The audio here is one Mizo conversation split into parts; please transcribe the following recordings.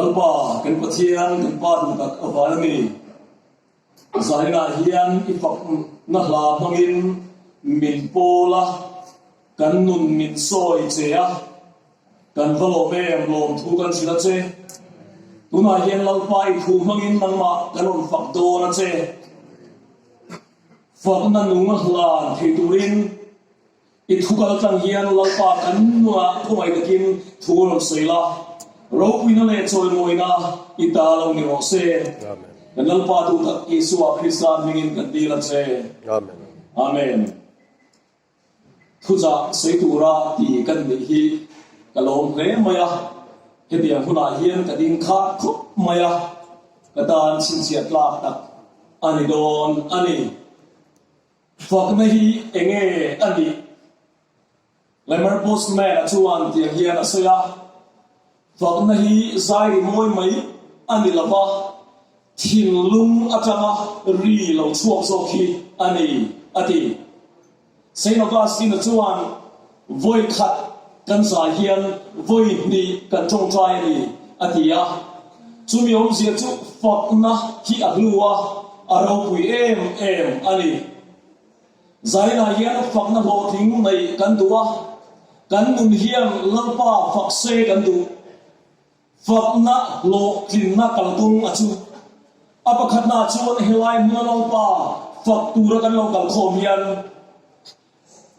Lalpa kan Pathian kan Pa duh tak a van a ni. Zaninah hian i fakna hla hmangin min pawl a, kan nun min sawi che a, kan va lawm em lawmthu kan hrilh a che. Tunah hian Lalpa i thu hmangin nangmah kan rawn fak dawn a che. Fakna nung a hlan thei turin I thu kal tlang hian Lalpa kan nunah khawngaih takin thu rawn sawi la, ropuina leh chawimawina i ta lo ni rawh se. Kan Lalpa duh tak Isua Krista hmingin kan dil a che. Amen. Thuchah sawi tura ti kan nih hi ka lawm hle mai a, hetiang hunah hian ka ding khat khawp mai a, ka tan chhinchhiah tlak tak a ni dawn a ni. Fakna hi enge a nih? Lemmer Postman-a chuan tiang hian a sawi a, Fakna hi zai ri mawi mai a ni lo va, thinlung atanga ri lo chhuak zawk hi a ni, a ti. Saint Augustine-a chuan, Vawi khat kan zai hian vawi hnih kan tawngtai a ni, a ti a. Chumi awmzia chu fakna hi a hlu a, a ropui em em a ni. Zainah hian fakna hlawhtling neih kan duh a, kan nun hian Lalpa fak se kan duh. Fakna hlawhtlinna kalkawng a chu. A pakhatna chuan helai hmuna Lalpa fak tura kan lo kalkhawm hian,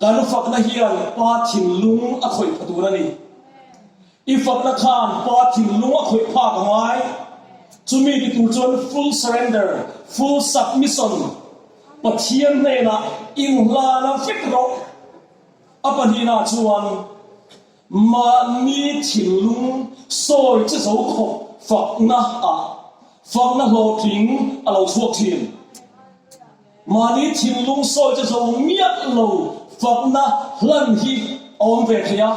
Kan fakna hian Pa thinlung a khawih pha tur a ni. I fakna khan Pa thinlung a khawih phak a ngai. Chumi ti tur chuan full surrender, full submission, Pathian hnenah inhlana vek rawh. A pahnihna chuan mahni thinlung sawi che zo khawp fakna ah fakna hlawhtling a lo chhuak thin. Mahni thinlung sawi che zo miah lo fakna hlan hi a awm ve thei a,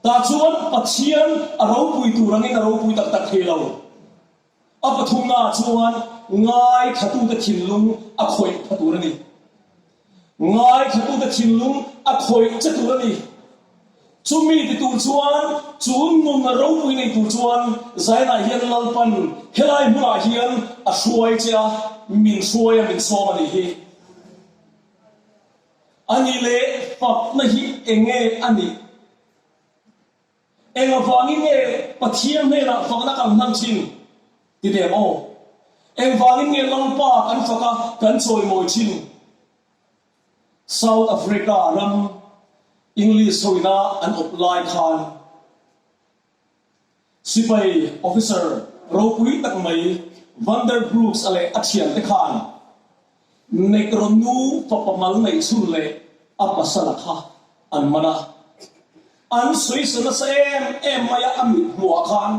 tah chuan Pathian a ropui tur angin a ropui tak tak thei lo. A pathumnaah chuan ngaithlatute thinlung a khawih pha tur a ni. Ngaithlatute thinlung a khawih che tur a ni. Chumi ti tur chuan, chu nun ropui nei tur chuan Zainah hian Lalpan helai hmunah hian a hruai che a, min hruai a, min sawm a nih hi. A nih leh fakna hi eng nge a nih? Eng avangin nge Pathian hnenah fakna kan hman thin? Ti teh ang aw. Engvangin nge Lalpa kan fak a, kan chawimawi thin? South Africa ram English hoina an awp lai khan sipai officer ropui tak mai Van der Brooks a leh a thiante khan Negro nu fapa mal neih chhun leh a pasala kha an man a. An sawi sa nasa em em mai a, a mit hmuhah khan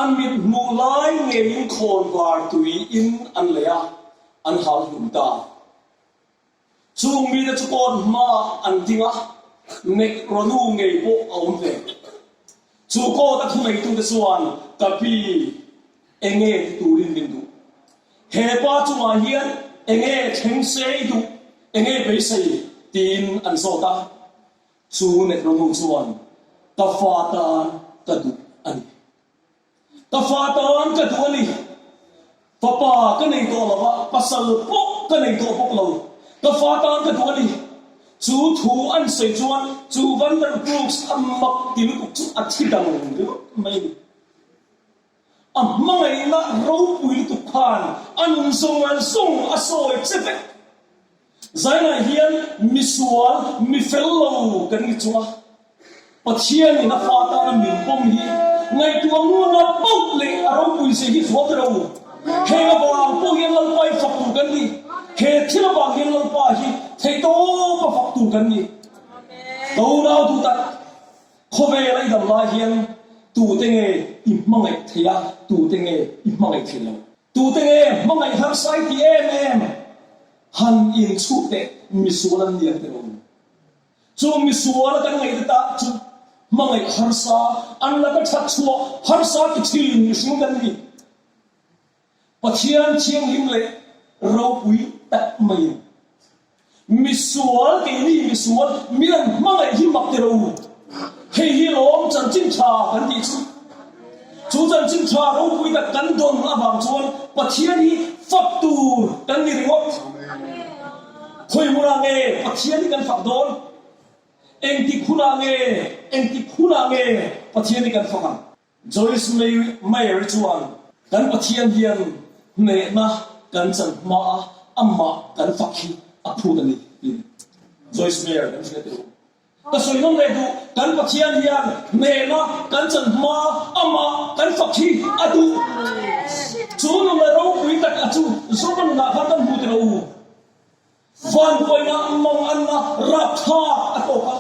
a mit hmuh lai ngeiin khawnvar tui in an lei a, an hal hlum ta. Chung mite chu kawt hmaah an ding a, nek rawnu ngei pawh a awm ve. Chu kawta thuneitute chuan, Ka pi, enge ti turin min duh? He pa chungah hian enge thleng se i duh? Enge beisei? tiin an zawt a. Chu nek rawnu chuan, Ka fa tan ka duh a ni. Ka fa tan ka duh a ni. Fapa ka nei tawh lo va, pasal pawh ka nei tawh bawk lo. Ka fa tan ka duh a ni. Chu thu an sawi chuan chu Van der Brooks a mak ti lutuk chu a thi dang ringawt mai a ni. A hmangaihna ropui lutuk khan a nun zawng zawng a sawi che vek. Zainah hian misual, mi fel lo kan ni chung a, Pathianin a fa tana min pawm hi ngaihtuah ngunna poh leh a ropui zia hi hruat ro. Heng avang pawh hian Lalpa hi fak tur kan ni. He thil avang hian Lalpa hi theihtawpa fak tur kan ni. Ka unau duh tak, khawvel a i dam lai hian tute nge i hmangaih thei a, tute nge i hmangaih thei lo? Tute nge hmangaih harsa i ti em em? Han inchhuh teh misual an lian teh awm. Chu misual kan ngaih te ta chu hmangaih harsa, an laka that chhuah harsa ti thin mihring kan ni. Pathian thianghlim leh ropui tak maiin misual keini misual min an hmangaih hi mak ti ro. Hei hi lawm chanchin tha kan tih chu. Chu chanchin tha ropui tak kan dawn avang chuan Pathian hi fak tur kan ni ringawt. Khawi hmunah nge Pathian hi kan fak dawn? Engtik hunah nge, engtik hunah nge Pathian hi kan fak ang? Joyce Meyer chuan, Kan Pathian hian hnehna kan chan hmaa amah kan fak hi a phut a ni, tiin Joyce Meyer kan hria teh u. Ka sawi nawm leh duh, kan Pathian hian hnehna kan chan hmaa amah kan fak hi a duh. Chu nuna ropui tak a chu Zuma nunah khan kan hmu teh u. Vanpuaina manganna rapthlak a tawk a.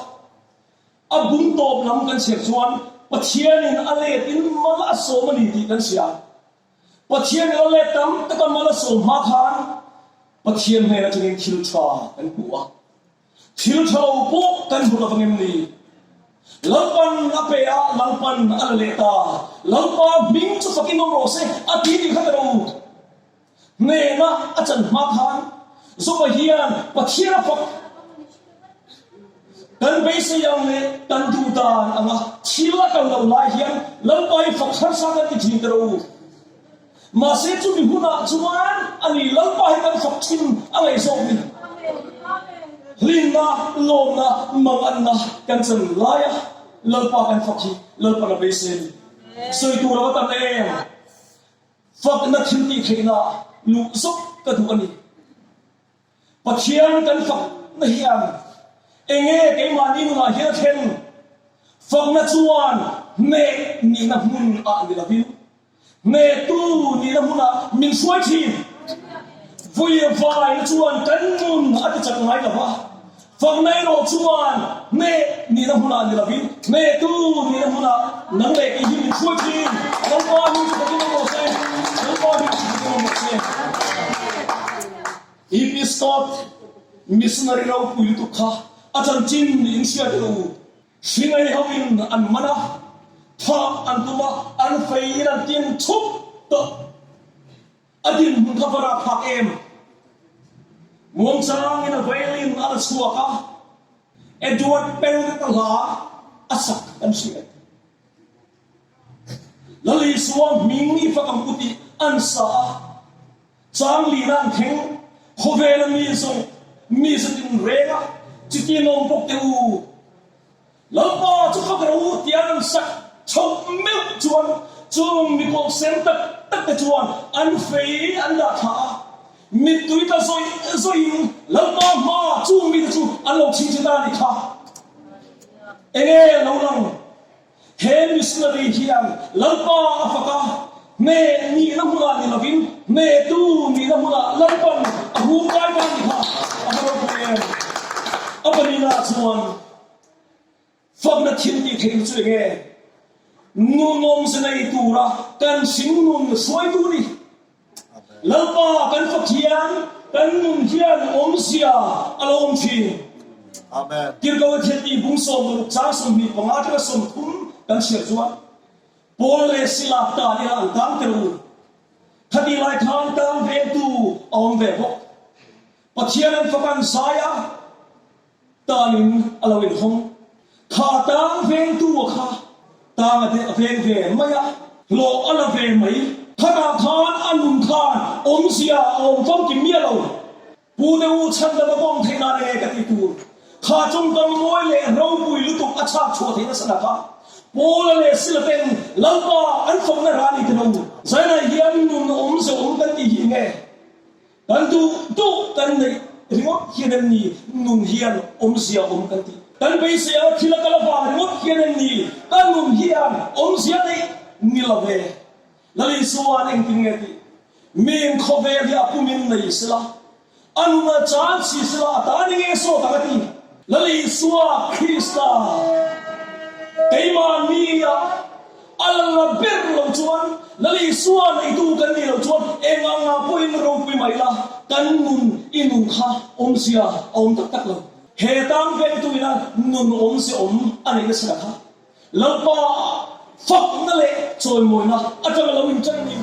A bung tawp lam kan chhiar chuan Pathianin a let in mal a sawm a ni tih kan hria. Pathianin a let tam taka mal a sawm hma khan Pathian hnen atangin thil tha kan hmu a. Thil tha lo pawh kan hmu lovang em ni? Lalpan a pe a, Lalpan a la leh ta. Lalpa hming chu fakin awm rawh se a ti tih kha ka ro. Hnena a chan hma khan Joba hian Pathian a fak. Kan beisei ang leh kan duh dan anga thil a kal lo lai hian Lalpa hi fak harsa kan ti thin ta ro. Mahse chumi hunah chuan ani Lalpa hi kan fak thin a ngaih zawk ni. Hlimna, lawmna, manganna kan chan laia Lalpa kan fak hi Lalpan a beisei a ni. Sawi tur a va tam em? Fakna thil tih theihna luh zawk ka duh a ni. Pathian kan fakna hian enge keimahni nunah hian a thlen? Fakna chuan hneh nihna hmun ah ni lovin, hnehtu nihna hmunah min hruai thin. Vui vaina chuan kan nun a ti chak ngai lo va. Fakna erawh chuan hneh nihna hmunah ni lovin hnehtu nihna hmunah nang leh kei hi min hruai thin. Lalpa hming chu takin awm rawh se. Lalpa hming chu takin awm rawh se. EP Scott, missionary ropui lutuk kha a chanchin niin hriat rawh u. Hringei hoin an man a, thah an tum a, an fei in an tin thup tawh. A dinhmun kha va rapthlak em? Muangchangin a violin a la chhuak a, Edward Perret-a hla a sak kan hriat. Lal Isua hming i fak ang u tih an sa a, chang lina an thleng, khawvela mi zawng mi zatin reng a, chuti nawm bawk teh u. Lalpa chu fak ro tia an sak chhoh meuh chuan chung mikawlh sen tak tak te chuan an fei an dah thla a, mittui tla zawih zawihin Lalpa hma chung mite chu an lo chhingchhe ta a nih kha. Enge a lo lang? He missionary hian Lalpa a fak a, hneh nihna hmunah ni lovin hnehtu nihna hmunah Lalpan a hum kai ta a nih kha. A va ropui em! A pahnihnaah chuan Fakna thil tih theihna chu enge? Nun awmze nei tura kan hringnun hruaitu ni. Lalpa kan fak hian kan nun hian awmzia a lo awm thin. Amen. Tirhkoh Thiltih bung 16 chang 25 atanga 30 kan chhiar chuan Paul leh Sila tan ila an tang tel u. Khatih lai khan tang vengtu a awm ve bawk. Pathian an fak an zai a. Tanin a lo inhawng. Kha tang vengtu a kha tang a veng ve mai a, hlawh a la ve mai. Khatah khan a nun khan awmzia a awm famkim miah lo. Pu te u chhandam a kawng theih nan enge ka tih tur? Kha chungkam mawi leh ropui lutuk a chhak chhuah theih nasa tak a, Paula leh Sila ten Lalpa an fakna rah a ni tilo. Zainah hian nun awmze awm kan tih hi enge? Kan duh duh kan neih ringawt hian em ni nun hian awmzia awm kan tih? Kan beisei anga thil a kal avang ringawt hian em ni kan nun hian awmzia neih ni lo ve? Lal Isua'n engtin nge tih? Miin khawvel hi a pumin nei sela, a nun a chan si sela a ta ni nge sawt ang a ti? Lal Isua Krista keimah nia a la la ber lo chuan, Lal Isua neitu kan nih loh chuan eng anga pawhin ropui mai la, kan nun i nun kha awmzia a awm tak tak lo. He tang vengtu ina nun awmzia awm a neih nasa kha Lalpa fakna leh chawimawina atanga lo inṭan a ni.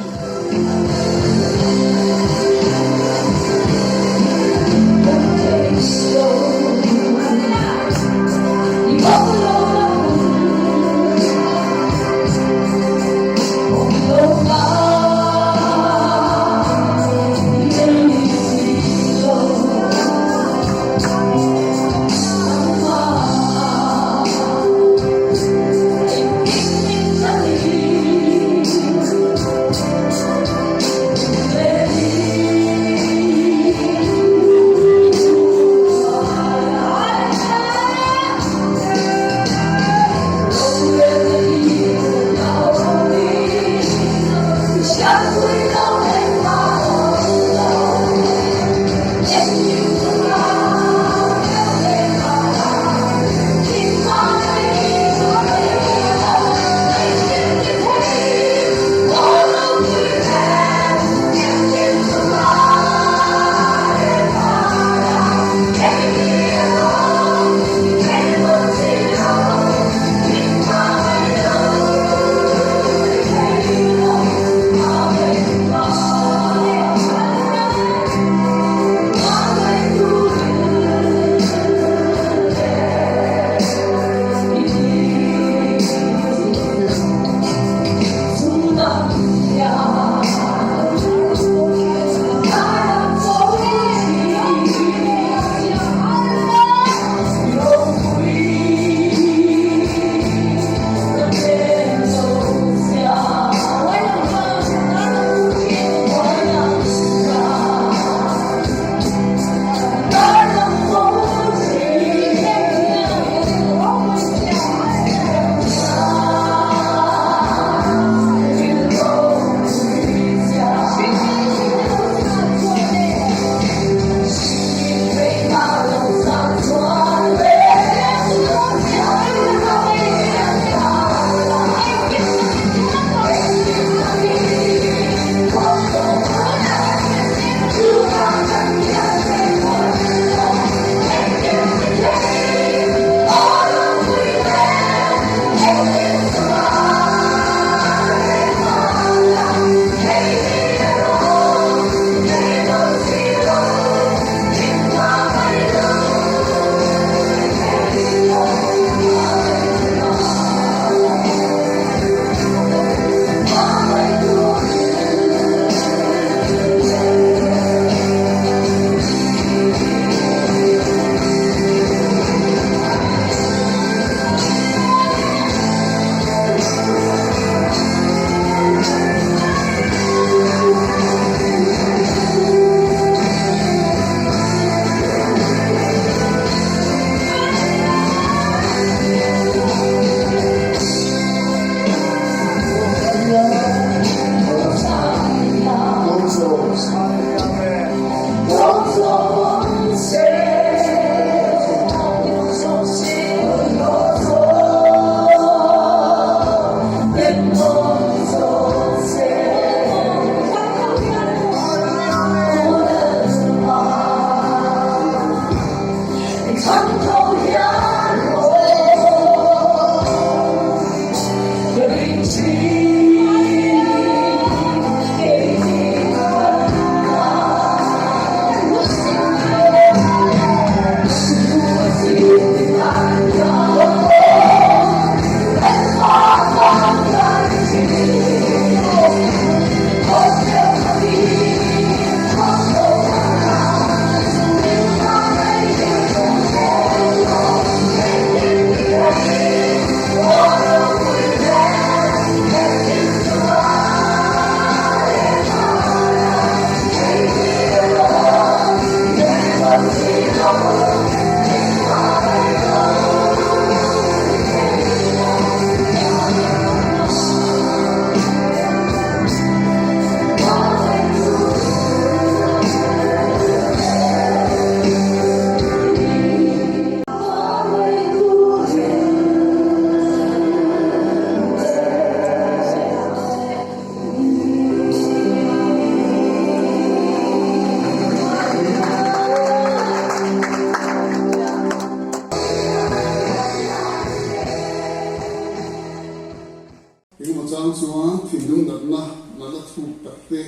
natna, natna thuk tak te,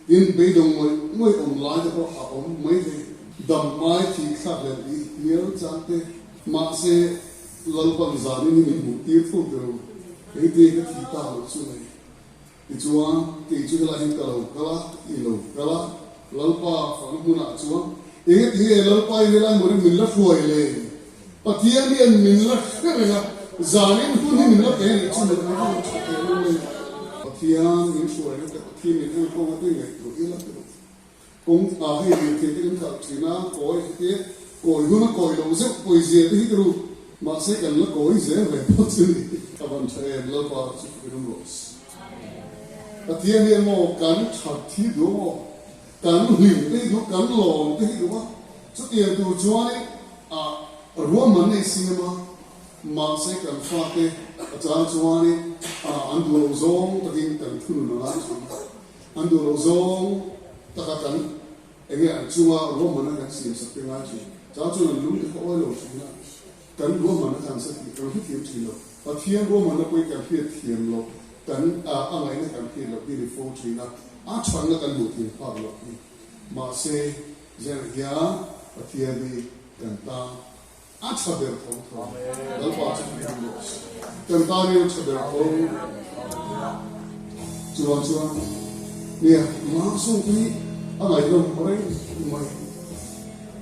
tin beidawng ngawih ngawih awm lai te pawh a awm mai thei. Dam ai thih thlak leh tih hnial chang te. Mahse, Lalpan zanin hi min hmuh tir tho teh u, engtin ka thih tak loh chu nei. Tichuan, kei chu helai hian ka lo kal a, i lo kal a, Lalpa fang hmunah chuan, Enge tinge Lalpa in helai hmurin min la hruai le? Pathian hian min la hre reng a, zanin hun hi min la pe anih chu min la tha teh reng mai. Pathian min hruaina te, Pathian min enkawnga te ngaihtuah ila teh u. Kawng ah hei lirthei te kan khalh thin a, kawi te kawi hun a kawi loh zeuh pawizia te hi ka ru, mahse kan la kawi zel ve phawt chu ni. Ka van tha em Lalpa chu ka rum rawh se. Pathian hian maw kan that hi duh maw, kan hlim te hi duh, kan lawm te hi duh a, chutiang tur chuanin ah ruahman nei siam a, mahse kan fate a chang chuanin ah an duh loh zawng takin kan thunun a ngai thin. An duh loh zawng taka kan eng nge an chunga ruahmanna kan siam sak te ngai thin. Chang chuan an lung te kha awi lo thin a, kan ruahmanna kha an sa tih kan hrethiam thin lo. Pathian ruahmanna pawhin kan hriat thiam loh, kan a ngaihna kan hriat loh hi ni fo thin a, a thatna kan hmuh thiam phak loh hi. Mahse, zirh hian Pathian hi kan tan A tha ber tho tho. Lalpa chu kan hmu rawh se. Kan tan hian a tha ber tho. Chuvang chuan nia love song te hi a ngaihnawm reng mai.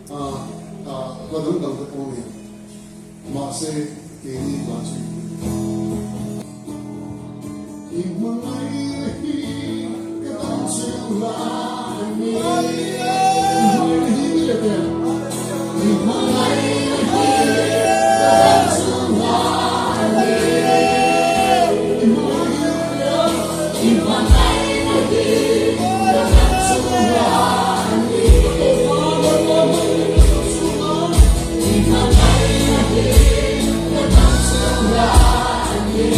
Hla dang dang te pawh nia. Mahse keini hla chu i hmangaih hi ka dam chhung lai ni. I hmangaih hi ni leh teh. I hmangaih hi ka dam chhung lai ni. I hmangaih hi ni leh teh. I hmangaih hi ka dam chhung lai ni. I hmangaih hi ka dam chhung lai ni.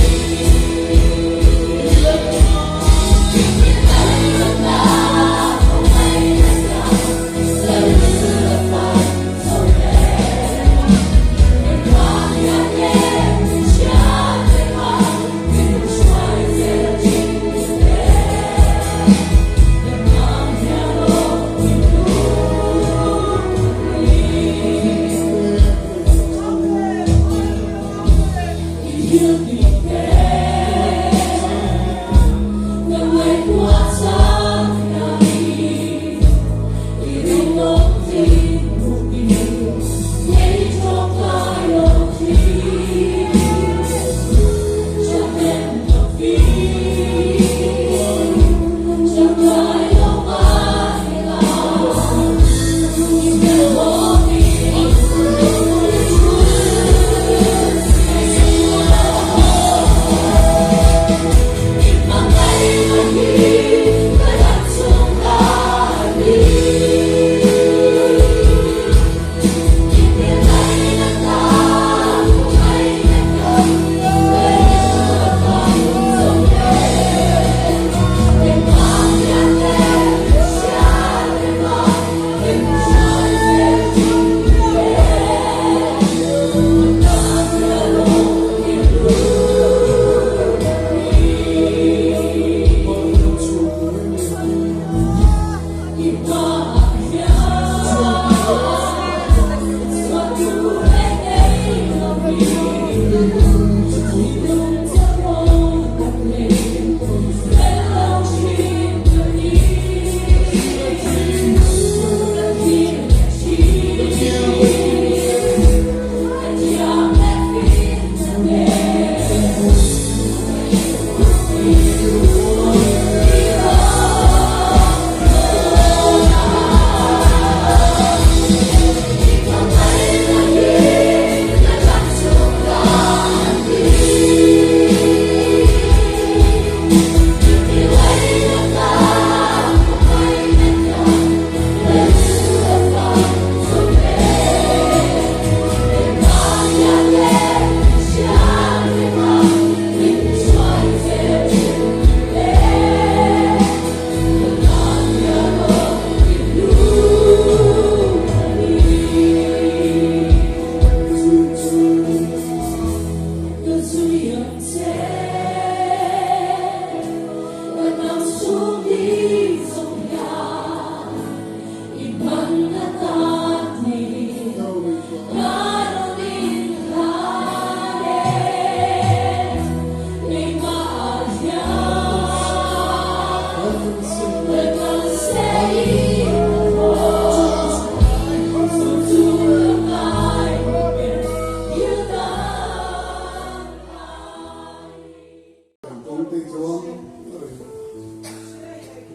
Kan kawng te tluang a reng lo.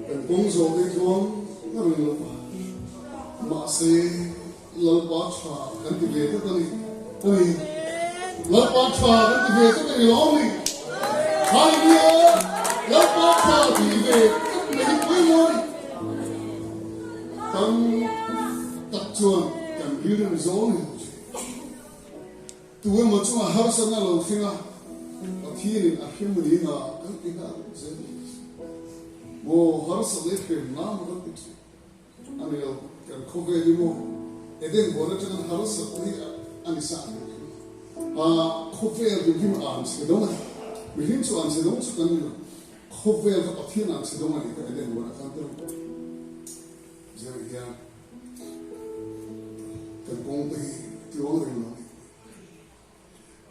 Kan kawng zawh te tluang a reng lo va. Mahse, Lalpa tha kan ti ve tlat a ni. A ni. Lalpa tha kan ti ve tlat a ni lawm ni. Hallelujah! Lalpa tha ti ve tlat mai hi pawimawh a ni. Tam tak chuan kan rilrem zawng ni lo che. Tu emaw chungah harsatna a lo thleng a, Pathianin a hrem ni nga kan ti nghal zel a ni. Maw harsatna i hrem na maw kan ti thin a ni lo, kan khawvel hi maw Eden huan atanga harsatna hi a ni sa a ni thin a, khawvel hrim hrim an chhe dawng a ni. Mihring chu an chhe dawng chu kan ni lo, khawvel kha Pathian an chhe dawng a ni kha Eden huan atang te rawh. Zir hian kan kawng te hi tluang reng lo ni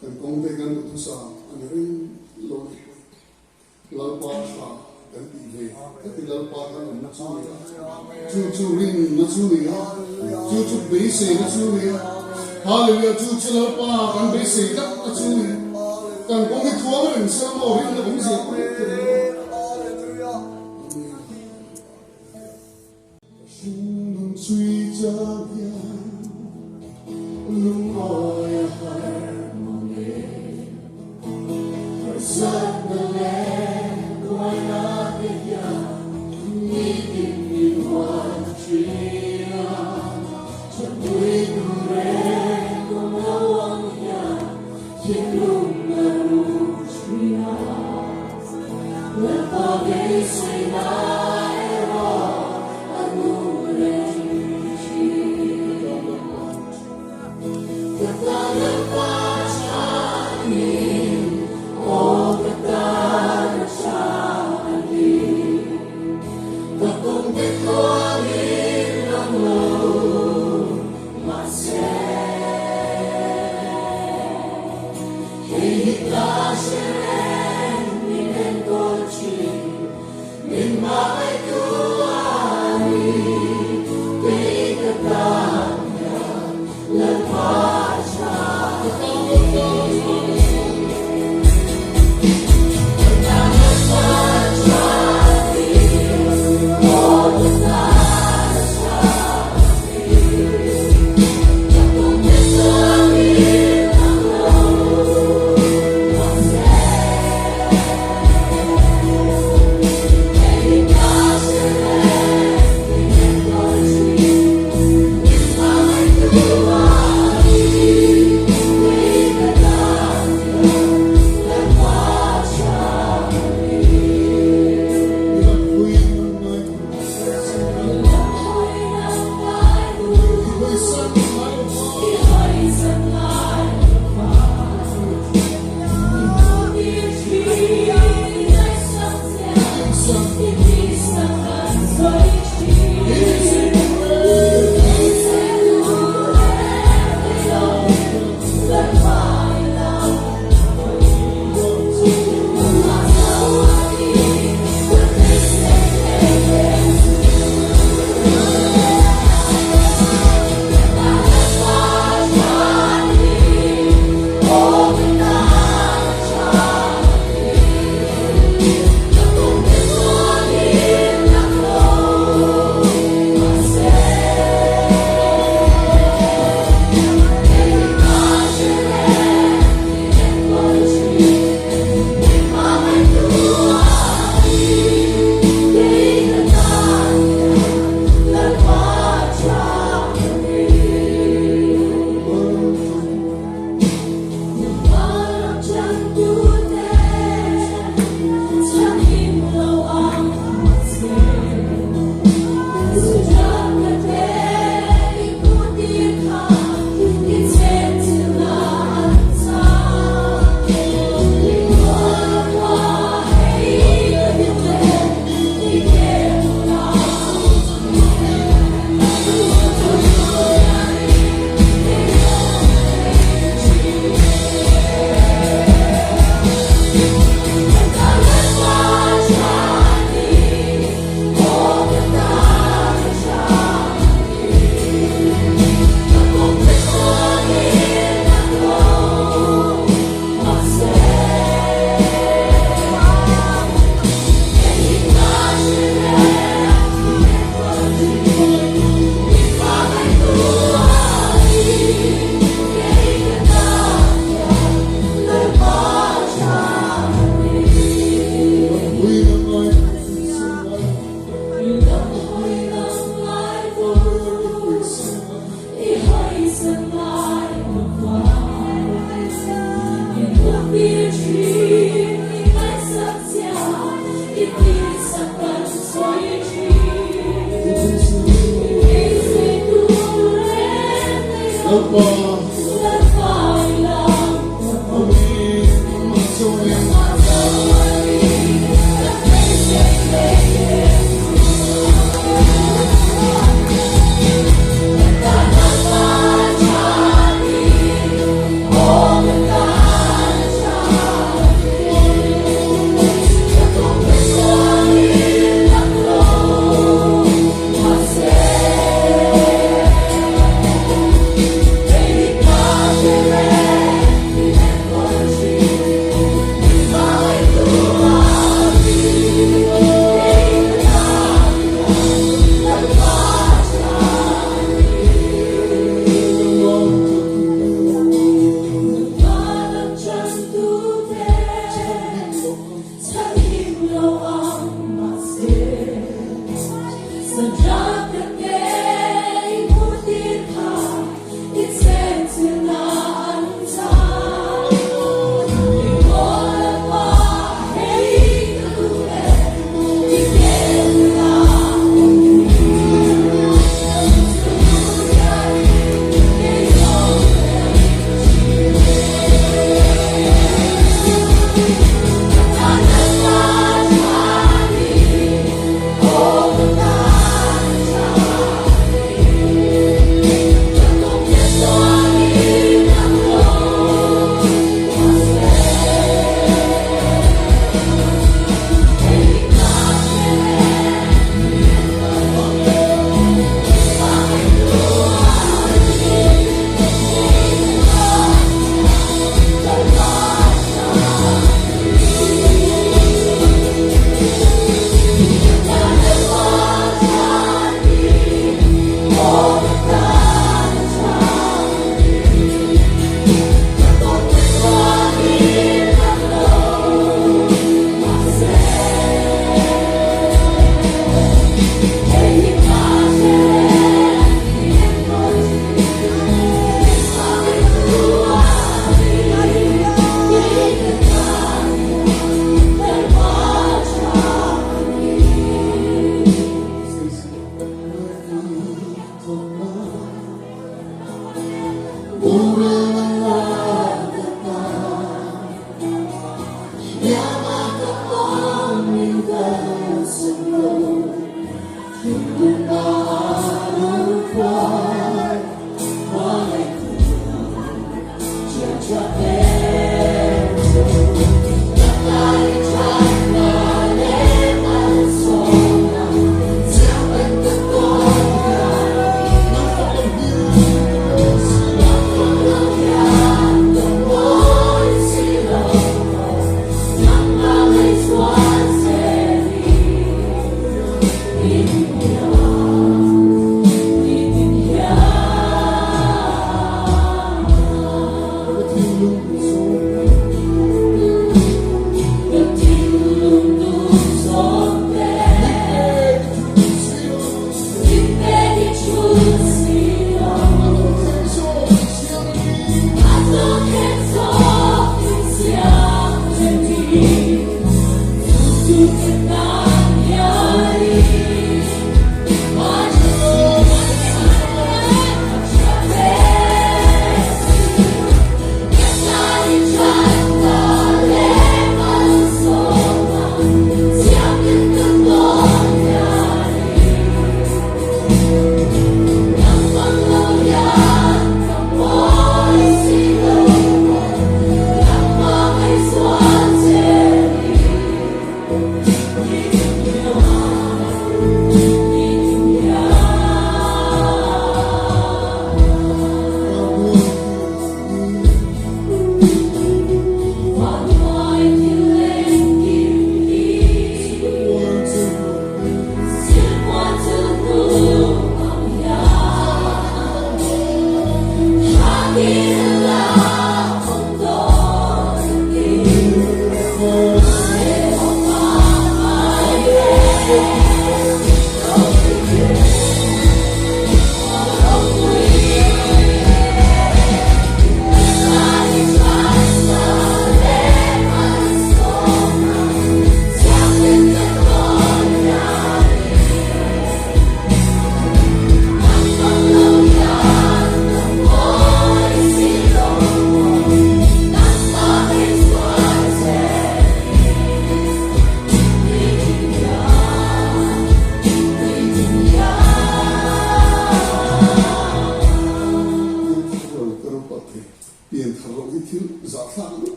pawh kan kawng te kan duhthusam a ni reng lo ni pawh Lalpa tha kan tih ve ka ti Lalpa kan awmna chu ni a chu chu rinna chu ni a chu chu beiseina chu ni a Hallelujah chu chu Lalpa kan beisei tlatna chu ni kan kawng hi tluang reng se maw rinna awmzia pawh hi thei lo Amen. Hringnun chui chang hian lungawi a har mang e. Harsatna leh buaina te hian nitin min huan thin a. Chapui tur reng awm lo ang hian thinlung a rum thin a. Lalpa beiseina erawh a nung reng thin. Ka tan Lalpa chanin, aw ka tan a tha a ni. Ka kawngte tluangin lang lo mahse. Hei hi ka hre reng min enkawl thin, min hmangaihtu a ni. Kei ka tan hian Lalpa tha a ni. Ka tan Lalpa tha a ni, aw ka tan a tha a ni. Ka kawngte tluangin lang lo mahse. Hei ka hre reng min enkawl thin, min hmangaihtu a ni. Kei ka tan hian Lalpa tha a ni.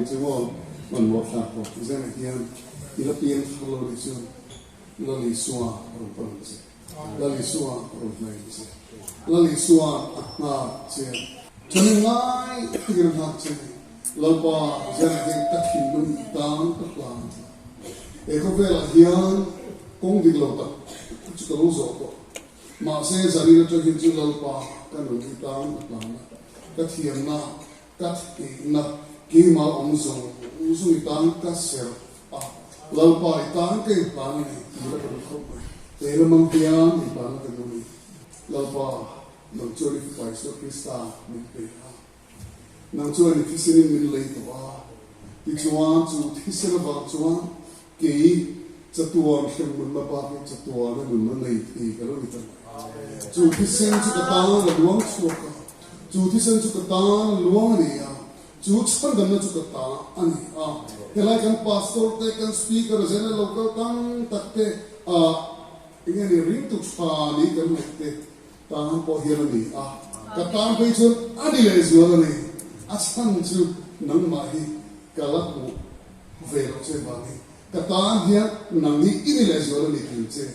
chu maw hmanhmawh thlak bawk. Zenah hian i la piang thar lo nih chuan Lal Isua rawn pan ang che. Lal Isua rawn hnai ang che. Lal Isua a nghak che. Chuan ngai takin a nghak che. Lalpa zenah hian ka thinlung i tan ka hlan che. He khawvelah hian kawng dik lo tak chu ka lo zawh tawh. Mahse zanin atang hian chu Lalpa ka nun i tan ka hlan a, ka thiamna, ka theihna, keimah awm zawng zawng i tan ka serh a, Lalpa i tan ka inhlan a ni tih la ka duh khawp mai. He lamang hian inhlanna ka duh a ni. Lalpa, nang chuan i Fapa Isua Krista min pe a. Nang chuan i thisenin min lei tawh a, tichuan chu thisen avang chuan kei chatuan hremhmunna bakin chatuana nunna nei thei ka lo ni ta mai. Chu thisen chu ka tan a luang chhuak a, chu thisen chu ka tan a luang a ni a, chu chhandamna chu ka ta a ni a. Helai kan pastor te, kan speaker zela lo kal tam tak te, ah enge ni ringtu tha ni kan ngaih te, Tan pawh hian a ni a, ka tan phei chuan a ni lehzual a ni. A chhan chu nangmah hi ka la hmuh ve loh che vangin ka tan hian nang hi i ni lehzual a ni tih che.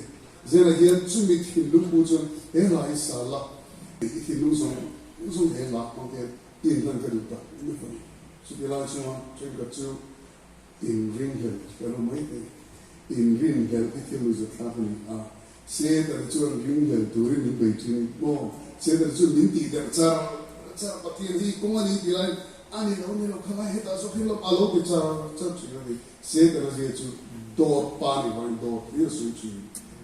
Zela hian chumi thinlung pu chuan he hla hi sa la, i thinlung zawng zawng he hla hmang hian i inhlan ka duh tak meuh a ni. Chuti lai chuan thenkhat chu Inrinhlelh ka lo mai thei. Inrinhlelh hi thil zut thlak a ni a. Setana chuan ringhlel turin min bei thin maw? Setana chuan min tih derh char char Pathian hi kawng a ni tih laiin a ni lo, ni lo, khalai hetah zawk hi lo a lo ti char char thin a ni. Setana zia chu dawt pa nih vangin dawt hlir a sawi thin.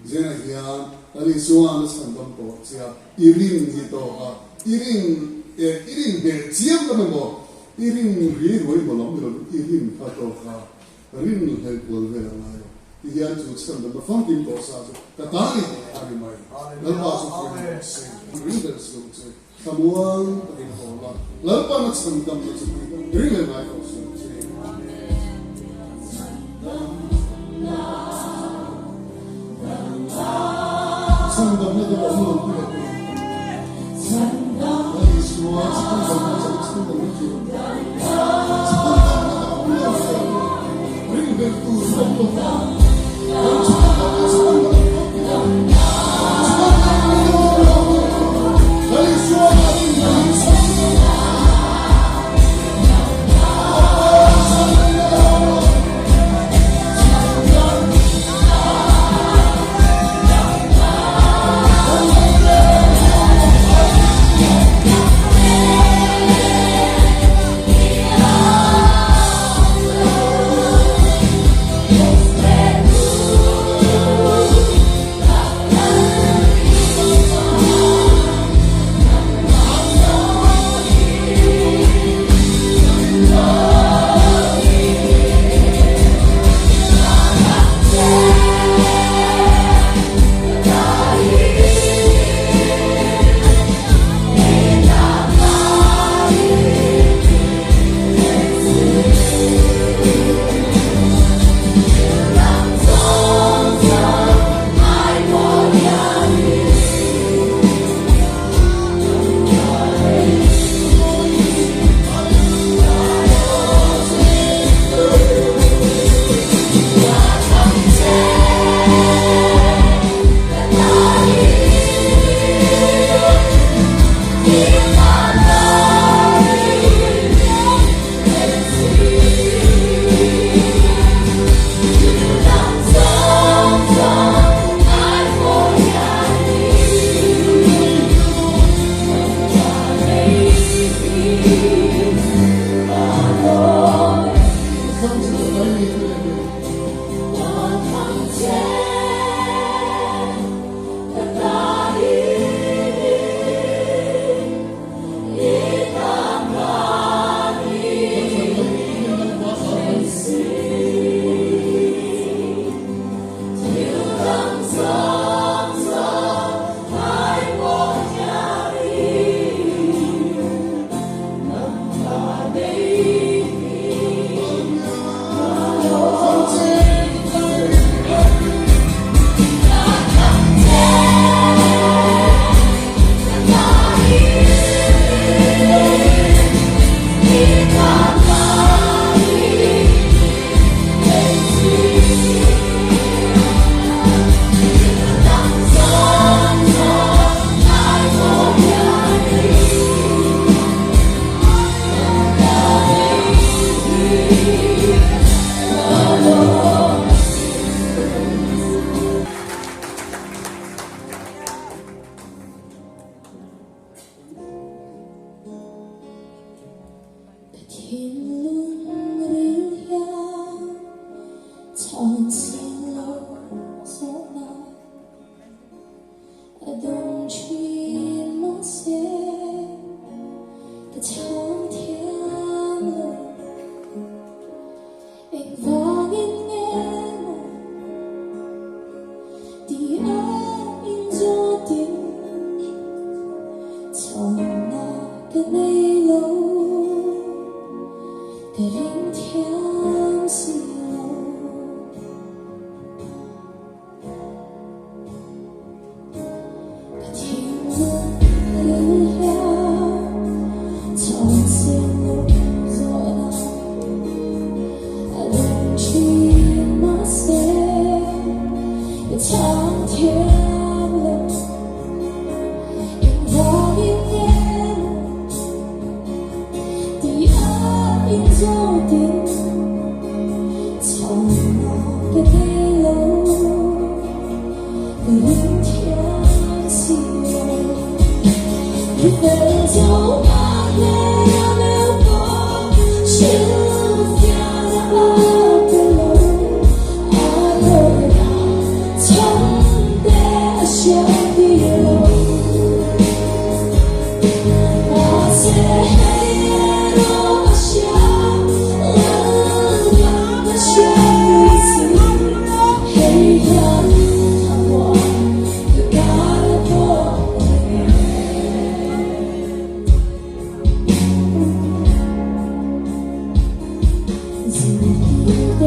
Zenah hian Lal Isuan a chhandam tawh che a, i rin hi tawk a, i rin eh i rin hmel chiam lam emaw I rin ri ruai maw lam ni lovin i rin kha tawk a, rin hlel kual vel a ngai lo. Ti hian chu chhandamna famkim tawh sa chu ka ta ni a ni mai. Lalpa chu hruai rawh se. Ring hlel si lo che, thlamuang takin haw la, Lalpa'n a chhandamna chu ring hlel ngai tawh si lo che. Chhandamna dang awm lo ti leh teh. Lal Isua chhandamna chu chhandamna chu chhandamna dang awm lo ti leh teh. Ringhlel tur chu awm lo va. Kan chhandamna chhandamna chhandamna dang awm lo. Lal Isua ringhlel chhandamna. Min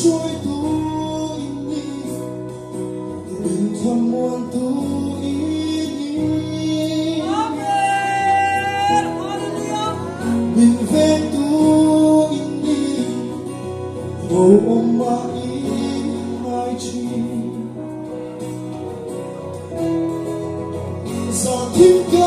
hruaitu in ni, min thlamuantu i ni. Min vengtu in ni, ho awm ah i ngai thin. Zan thim ka.